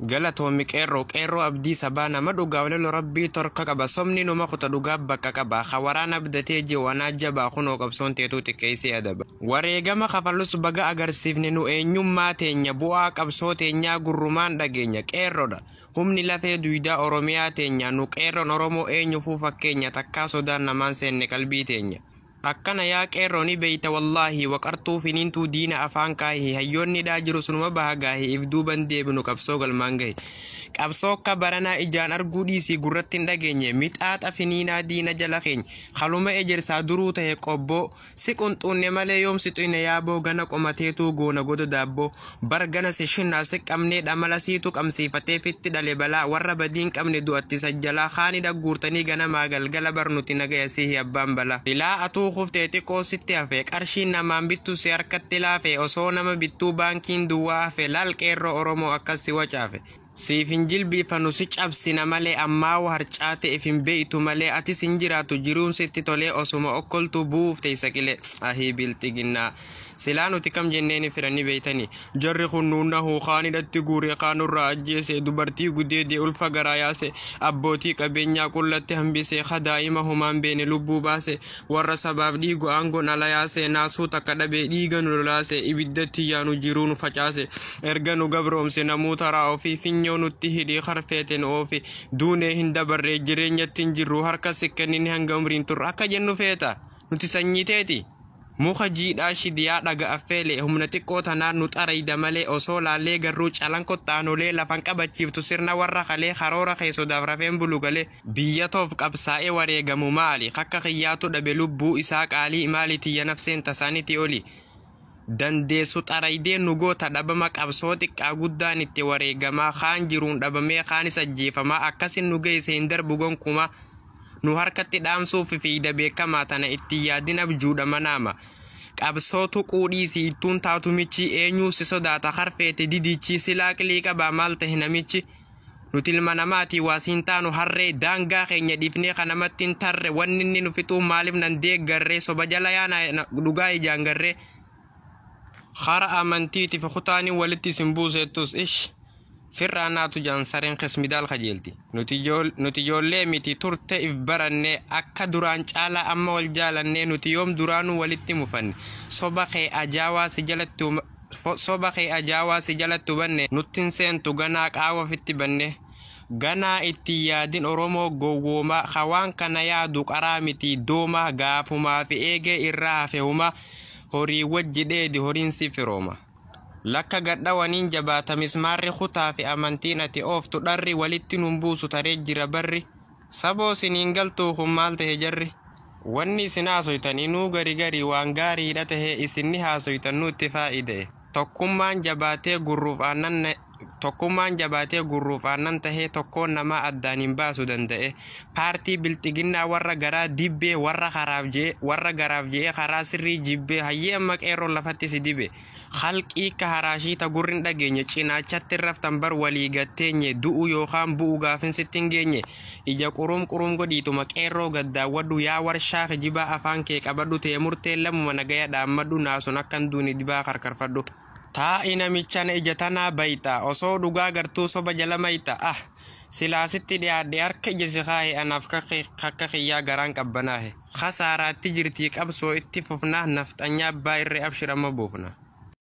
Galatoomi qeerroo, qeerroo abdii sabaa, nama dhugaa walalo rabbii torka qaba. Somni numa kuta, dhugaa bakka qaba. Hawaraan abdatee jiwanaa jabaa, kunoo qabsoon teetuu xiqqeessee adaba. Wareegama kafalus baga agarsiifne nu eenyummaa teenya, bu'aa qabsoo teenyaa gurrumaan dhageenya. Qeerroodha humni lafee duydaa Oromiyaa teenya, nu qeerroon Oromoo eenyufuu fakkeenya, takkaa sodaan namaan seenne qalbii teenya. Akkana yaa qeerroo ni beeyta wallaahi, waqartuu finiintuu diina afaan kaahi, hayyoonni dhaa jiru sunuma baha gaahi, if duuban deebinu qabsoo galmaan gahi. Qabsoo akka baranaa ijaan arguu dhiisii gurratti hin dhageenye, mixaaxa finiinaa diina jala keenya, haluma ejersaa duruu ta'e qobboo, si qunxuunne malee yoom si xuyne yaaboo, gana qomateetuu goona goda daabboo, bar gana si shinnaa si qabnee dhamala siitu qabsiifatee fitti dhale balaa, warra badiin qabne du'atti sajjalaa, kaani dhagguurtanii ganamaa galgala bar nuti nagaya sihi abbaan balaa. Ilaa atuu kuftee xiqqoo sitti hafe, qarshiin namaan bittu si harkatti laafe, osoo nama bittuu baankiin duwwaa hafe, laal qeerroo Oromoo akkas si wacaafe. Siif hin jilbiifanu si cabsina malee, ammaa harcaate if hin beeytu malee, atis hin jiraatu jiruun sitti tolee, osuma okkoltuu bu'uuf teessa qilee. Ahii bilxiginnaa. Silaa nuti kam jenneeni firanii beeytanii. Jarri kun nuunnahu kaan hidhatti guuree kaanurraa ajjeese, dubartii gudeedee ulfa garaa yaase, abbootii qabeenyaa qullatti hambise, kadaa'ima humaan beene lubbuu baase, warra sabaaf dhiigu aangoon ala yaase, naasuu takka dhabee dhiiga nu lolaase, ibiddatti yaanu jiruu nu facaase, erga nu gabroomse namuu taraa ofii finyoo nutti hidhii harfeete nu oofi, duunee hin dabarree jireenyatti hin jirru, harka sikkannin hanga umriin turre akka jennu feeta nuti sanyiteeti. Muka jiidhaa shidiyaa dhaga affeele, humna xiqqoo tanaan nu xarayda malee, osoo laallee garruu calan kottaanolee lafan qabachiiftu sirna warra kalee, karoora kee sodaaf rafeen bulu galee. Biyya toof qabsaa'ee wareegamu maali? Akka kiyyaatu dhabe lubbuu isaa qaalii, maali tiyya nafseen tasaaniti oli? Dandeessu xaraydee nu goota dhabama, qabsoo xiqqaa guddaan itti wareegamaa, kaan jiruun dhabamee kaanis ajjeefamaa, akkasin nu geesse hin darbu gonkumaa. Nu harkatti dhaamsuuf fiida beekamaa, tana itti yaadin abjuudha manaama. Qabsoo tuquu dhiisii ittuun taatu michi, eenyuu si sodaata harfeete didichi, silaa qilii qabaa maal tahe namichi. Nuti ilma namaatii waasiin taanu harree, daangaa keenya dhiifnee kanamatti hin tarre, wanni inni nu fixuu maaliif nan deeggarree, soba jala yaana dhugaa ijaan garree. Hara amantiitiif kutaanii walitti isin buusettus ish. Firraa naatu jaan sareen qismidaal kajeelti. Nuti ijoollee miti turte if baranne, akka duraan caalaa amma wal jaalannee, nuti yoom duraanuu walitti mufanne. Soba kee ajaawaa si jalatti soba kee ajaawaa si jalatti hubanne, nuttin seentu ganaa qaawa ofitti banne. Ganaa itti yaadin Oromoo gowwoomaa, hawaan kana yaadu qaraa miti dooma, gaafumaa fi eegee irraa hafe huma, horii wajji dheedi horiin si firooma. Lakka gadhawaniin jabaata mismaarri, kutaa fi amantiin ati ooftu dharri, walitti nun buusu taree jira barri. Saboo siniin galtuu kun maal tahe jarri? Wanni isin haasoytan inuu gari gari waan gaariidha tahe, isinni haasoytan nutti faa'ide. Tokkummaan jabaatee gurruuf aannan tokkummaan jabaatee gurruuf aannan tahee, tokkoon namaa addaan hin baasu danda'e. Paartii bilxiginnaa warra garaa dibbee, warra karaaf je'e warra garaaf je'e karaa sirrii jibbee, hayyee amma qeerroon lafatti si dibe. Halqii ka haraashii ta gurrin dhageenye, cinaachatti raftan bar walii gatteenye, du'u yookaan bu'u gaafin sitti hin geenye. Ija qurum qurum godhiituma qeerroo gaddaawwadhu, yaa warshaa kijibaa afaan kee qabadhu, tee murteen lamuma nagaya dhaammadhu, naasun akkan duuni dibaa karkarfadhu. Taa'i namichana ija tanaa bayxa, osoo dhugaa gartuu soba jala mayxa, ah silaasitti dhiyaadhe harka ija si kaahe, anaaf kakka kiyyaa garaan qabbanaahe. Kasaaraatti jirtii qabsoo itti fufna, nafxanyaa abbaa irree abshir amma buufna.